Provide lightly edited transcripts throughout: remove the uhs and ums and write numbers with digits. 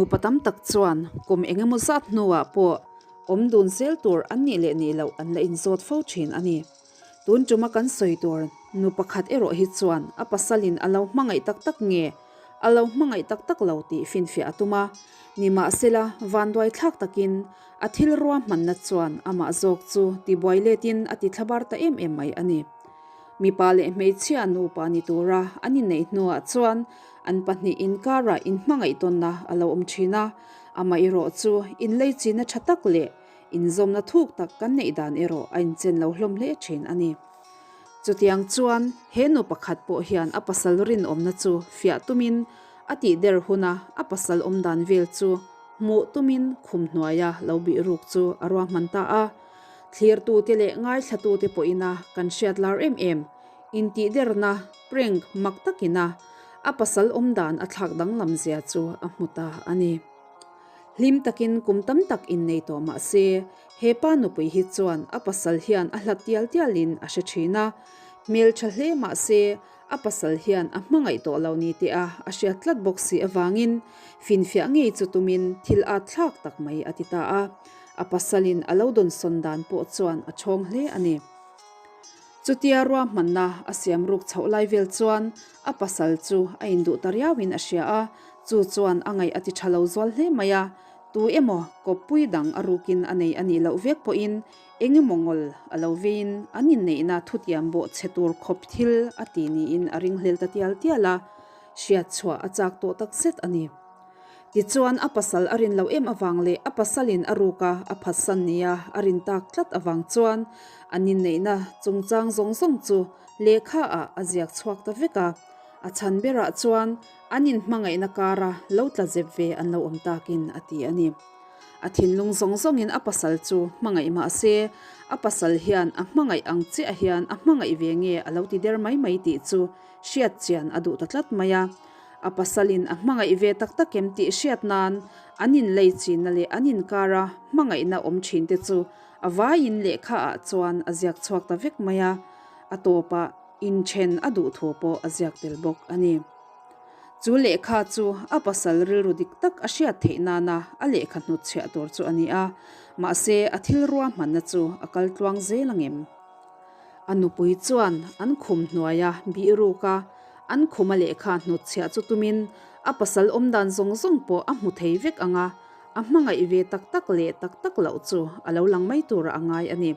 Nupa tam tak chuan kum engemaw zat hnuah pawh awm dun zel tur an nih leh nih loh an la inzawt fo thin a ni. Tun tuma kan sawi tur nu pakhat erawh hi chuan a pasalin a lo hmangaih tak tak nge a lo hmangaih tak tak lo tih finfiah a tum a. Nimahsela, vanduai thlak takin a thil ruahmanna chuan amah zawk chu tibuai letin a ti thlabar ta em em mai a ni. Mipa leh hmeichhia nupa ni tura an inneih hnuah chuan an pahnih inkarah inhmangaih tawnna a lo awm thin a, amaherawh chu inleichina tha tak leh inzawmna thuk tak kan neih dan erawh a inchen lo hlawm hle thin a ni. Chutiang chuan he nu pakhat pawh hian a pasal rinawmna chu fiah tumin a tih der huna a pasal awm dan vel chu hmuh tumin khum hnuaia lo bih ruk chu a ruahman ta a. Thlirtute leh ngaithlatute pawhina kan hriat lar em em, intihderna, prank, mak takina a pasal awm dan a thlak danglam zia chu a hmu ta a ni. Hlim takin kum tam tak innei tawh mah se, he pa nupui hi chuan a pasal hian a hlat tial tialin a hre thin a. Hmeltha hle mah se, a pasal hian a hmangaih tawh lo ni teh a a hriat tlat bawk si avangin finfiah ngei chu tumin thil at thlak tak mai a ti ta a. A pasalin a lo dawnsawn dan pawh chuan a chhawng hle a ni. Chutia ruahmanna a siam ruk chhoh lai vel chuan a pasal chu a induh ta riauin a hria a, chu chuan a ngaih a ti tha lo zual hle mai a, tu emaw kawppui dang a rukin a nei a nih loh vek pawhin eng emaw ngawl a lo veiin an inneihna thutiam bawh chhe tur khawp thil a ti niin a ringhlel ta tial tial a, hriat chhuah a chak tawh takzet a ni. Tichuan, a pasal a rin loh em avang leh a pasalin a ruk a, a phatsan nia a rin tak tlat avang chuan an inneihna chungchang zawng zawng chu lehkha ah a ziak chhuak ta vek a. A chhan berah chuan an inhmangaihna kara lo tla zep ve an lo awm takin a ti a ni. A thinlung zawng zawngin a pasal chu hmangaih mah se, a pasal hian a hmangaih ang chiah hian a hmangaih ve nge a lo ti der mai mai tih chu hriat chian a duh ta tlat mai a. A pasalin a hmangaih ve tak tak em tih hriat nan an inlei chinna leh an inkara hmangaihna awm thin te chu a vaiin lehkha ah chuan a ziak chhuak ta vek mai a, a tawpah inthen a duh thu pawh a ziak tel bawk a ni. Chu lehkha chu a pasal rilru dik tak a hriat theih nana a lehkha hnutchhiah tur chu a ni a, mahse a thil ruahmanna chu a kal tluang zel angem? A nupui chuan an khum hnuaia bih ruk a, an khuma lehkha hnutchhiah chu tumin a pasal awmdan zawng zawng pawh a hmu thei vek ang a, a hmangaih ve tak tak leh tak tak loh chu a lo lang mai turah a ngai a ni.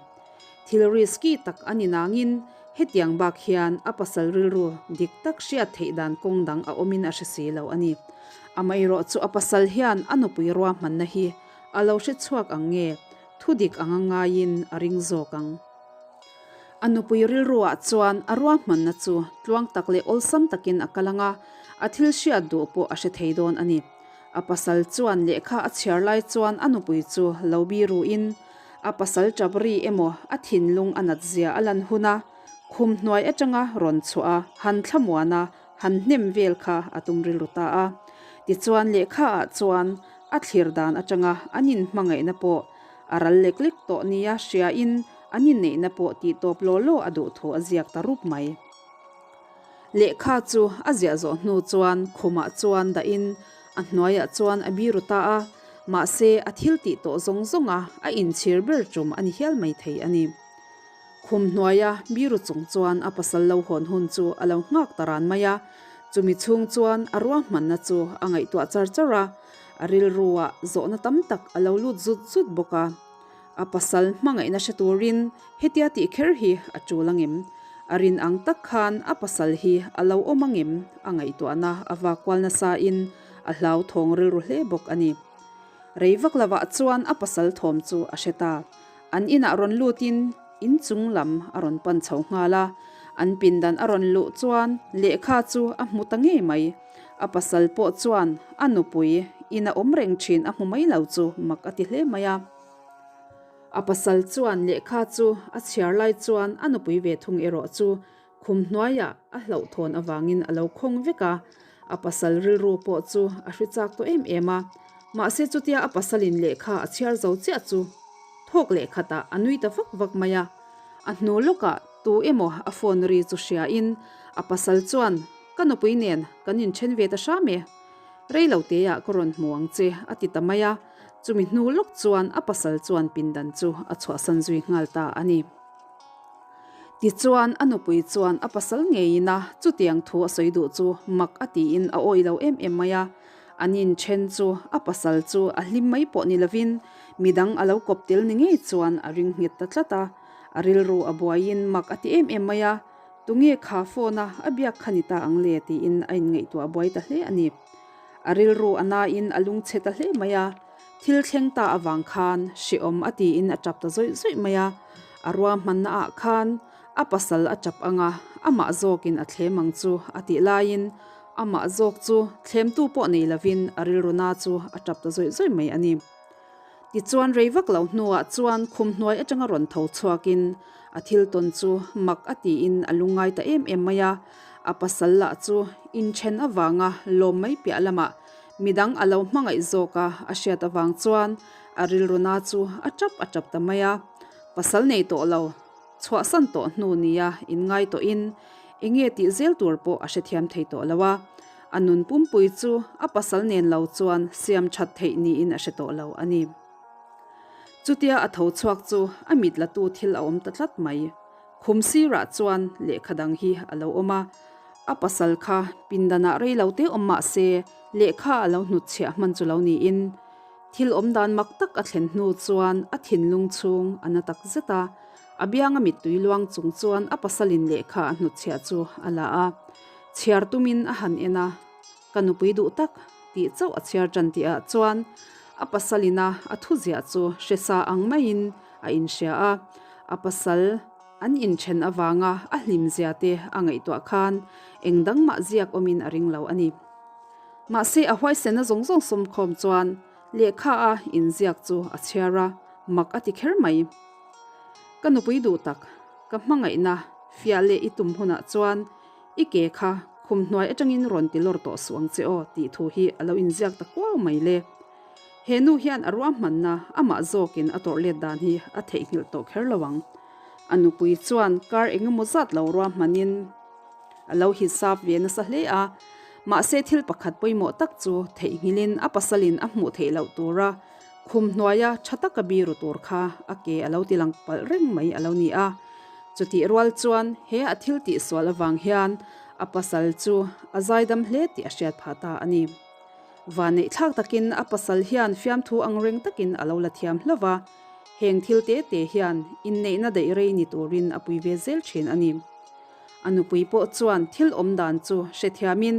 Thil risky tak a ni nangin hetiang bak hian a pasal rilru dik tak hriat theih dan kawng dang a awmin a hre si lo a ni. Amaherawh chu a pasal hian a nupui ruahmanna hi a lo hre chhuak ang nge thu dik anga ngaiin a ring zawk ang. A nupui rilruah chuan a ruahmanna chu tluang tak leh awlsam takin a kal ang a, a thil hriat duh pawh a hre thei dawn a ni. A pasal chuan lehkha a chhiar lai chuan a nupui chu lo biruin a pasal tap ri emaw a thinlung a nat zia a lan hun a, khum hnuai atanga rawn chhuah a, han thlamuan a, han hnem vel kha a tum rilru ta a. Tichuan lehkha ah chuan a thlir dan atanga an inhmangaihna pawh a ral lek lek tawh nia hriain an inneihna pawh tih tawp law law a duh thu a ziak ta rup mai. Lehkha chu a ziah zawh hnu chuan khumah chuan dahin a hnuaiah chuan a biru ta a, mahse a thil tih tawh zawng zawnga a inchhir ber tum a ni hial mai thei a ni. Khum hnuaia biru chung chuan a pasal lo hawn hun chu a lo nghak ta ran mai a, chumi chhung chuan a ruahmanna chu a ngaihtuah char char a, a rilruah zawhna tam tak a lo lut zut zut bawk a. A pasal hmangaihna hre turin hetia tih kher hi a tul angem? A rin ang tak khan a pasal hi a lo awm angem? A ngaihtuahna a vak kual nasain a hlauthawng rilru hle bawk a ni. Rei vak lovah chuan a pasal thawm chu a hre ta. An inah rawn lutin inchung lam a rawn pan chho nghal a, an pindan a rawn luh chuan lehkha chu a hmu ta ngei mai. A pasal pawh chuan a nupui ina awm reng thin a hmu mai lo chu mak a ti hle mai a. A pasal chuan lehkha chu a chhiar lai chuan a nupui ve thung erawh chu khum hnuaiah a hlauhthawn avangin a lo khawng vek a, a pasal rilru pawh chu a hri chak tawh em em a. Mahse chutia a pasalin lehkha a chhiar zo chiah chu thawk leh khatah a nui ta vak vak mai a. A hnu lawkah tu emaw a phone ri chu hriain a pasal chuan, Ka nupui nen kan inthen ve ta hram e. Rei lo teah ka rawn hmu ang che, a ti ta mai a. Chumi hnu lawk chuan a pasal chuan pindan chu a chhuahsan zui nghal ta a ni. Tichuan, a nupui chuan a pasal ngeiin a chutiang thu a sawi duh chu mak a tiin a awih lo em em mai a. An inthen chu a pasal chu a hlim mai pawh ni lovin midang a lo kawp tel ni ngei chuan a ring nghet ta tlat a. A rilru a buaiin mak a ti em em mai a, Tunge kha phone a a biak kha ni ta ang le tiin a inngaihtuah buai ta hle a ni. A rilru a nain a lungchhe ta hle mai a. Thil thleng ta avang khan hrehawm a tiin a tap ta zawih zawih mai a, a ruahmanna ah khan a pasal a tap ang a, amah zawkin a thlem ang chu a tih laiin amah zawk chu thlemtu pawh nei lovin a rilru na chu a tap ta zawih zawih mai a ni. Tichuan rei vak lo hnuah chuan khum hnuai atanga rawn tho chhuakin a thil tawn chu mak a tiin a lungngai ta em em mai a, a pasal lah chu inthen avanga lawm mai piah lamah Midang a lo hmangaih zawk a, a hriat avang chuan a rilru na chu a tap a tap ta mai a. Pasal nei tawh lo, chhuahsan tawh hnu nia inngai tawhin eng nge tih zel tur pawh a hrethiam thei tawh lo a. A nun pumpui chu a pasal nen lo chuan siam that theih niin a hre tawh lo a ni. Chutia a tho chhuak chu a mit latu thil a awm ta tlat mai. Khum sirah chuan lehkha dang hi a lo awm a. A pasal kha pindanah rei lo te awm mah se lehkha a lo hnutchhiah hman chu lo niin thil awm dan mak tak a thlen hnu chuan a thinlung chhung a na tak zet a. A bianga mittui luang chung chuan a pasalin lehkha a hnutchhiah chu a la a. Chhiar tumin a han en a, Ka nupui duh tak tih chauh a chhiar tan tihah chuan a pasalina a thuziah chu hre sa ang maiin a inhria a. A pasal An inthen avanga a hlimzia te a ngaihtuah khan eng dang mah ziak awmin a ring lo a ni. Mahse a huaisenna zawng zawng sawmkhawm chuan lehkha a inziak chu a chhiar a, mak a ti kher mai. Ka nupui duh tak, ka hmangaihna fiah leh i tum hunah chuan i ke kha khum hnuai atangin rawn ti lawr tawh suh ang che aw tih thu hi a lo inziak ta kuau mai le. He nu hian a ruahmanna amah zawkin a tawrh let dan hi a theihnghilh tawh kher lo ang. A nupui chuan kar engemaw zat lo ruahmanin a lo hisap ve nasa hle a, mahse thil pakhat pawimawh tak chu theihnghilhin a pasalin a hmuh theih loh tura khum hnuaia tha taka biru tur kha a ke a lo ti lang palh reng mai a lo ni a. Chutih rual chuan he a thil tihsual avang hian a pasal chu a zaidam hle tih a hriat phah ta a ni. Vaneihthlak takin a pasal hian fiamthu ang reng takin a lo la thiam hlauh va, heng thil te te hian inneihna daih rei ni turin a pui ve zel thin a ni. A nupui pawh chuan thil awm dan chu hrethiamin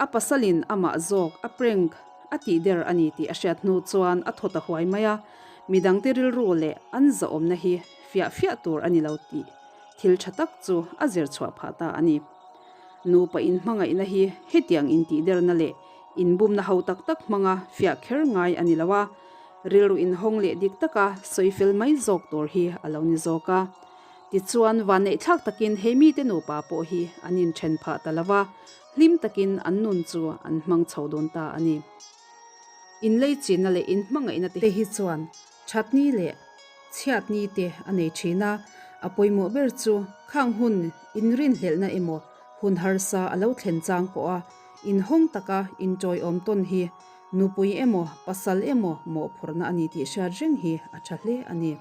a pasalin amah zawk a prank a tih der a ni tih a hriat hnu chuan a thaw ta huai mai a, midangte rilru leh an zahawmna hi fiah fiah tur a ni lo tih thil tha tak chu a zir chhuah phah ta a ni. Nupa inhmangaihna hi hetiang intihderna leh inbumna ho tak tak hmanga fiah kher ngai a ni lo a, rilru inhawng leh dik taka sawi fel mai zawk tur hi a lo ni zawk a. Tichuan, vanneihthlak takin he mite nupa pawh hi an inthen phah ta lo va, hlim takin an nun chu an hmang chho dawn ta a ni. Inleichinna leh inhmangaihna te hi chuan Thatni leh chhiatni te a nei thin a, a pawimawh ber chu khang hun inrinhlelhna emaw hun harsa a lo thlen chang pawha inhawng taka intawiawm tawn hi nupui emaw pasal emaw mawhphurhna a ni tih hriat reng hi a tha hle a ni.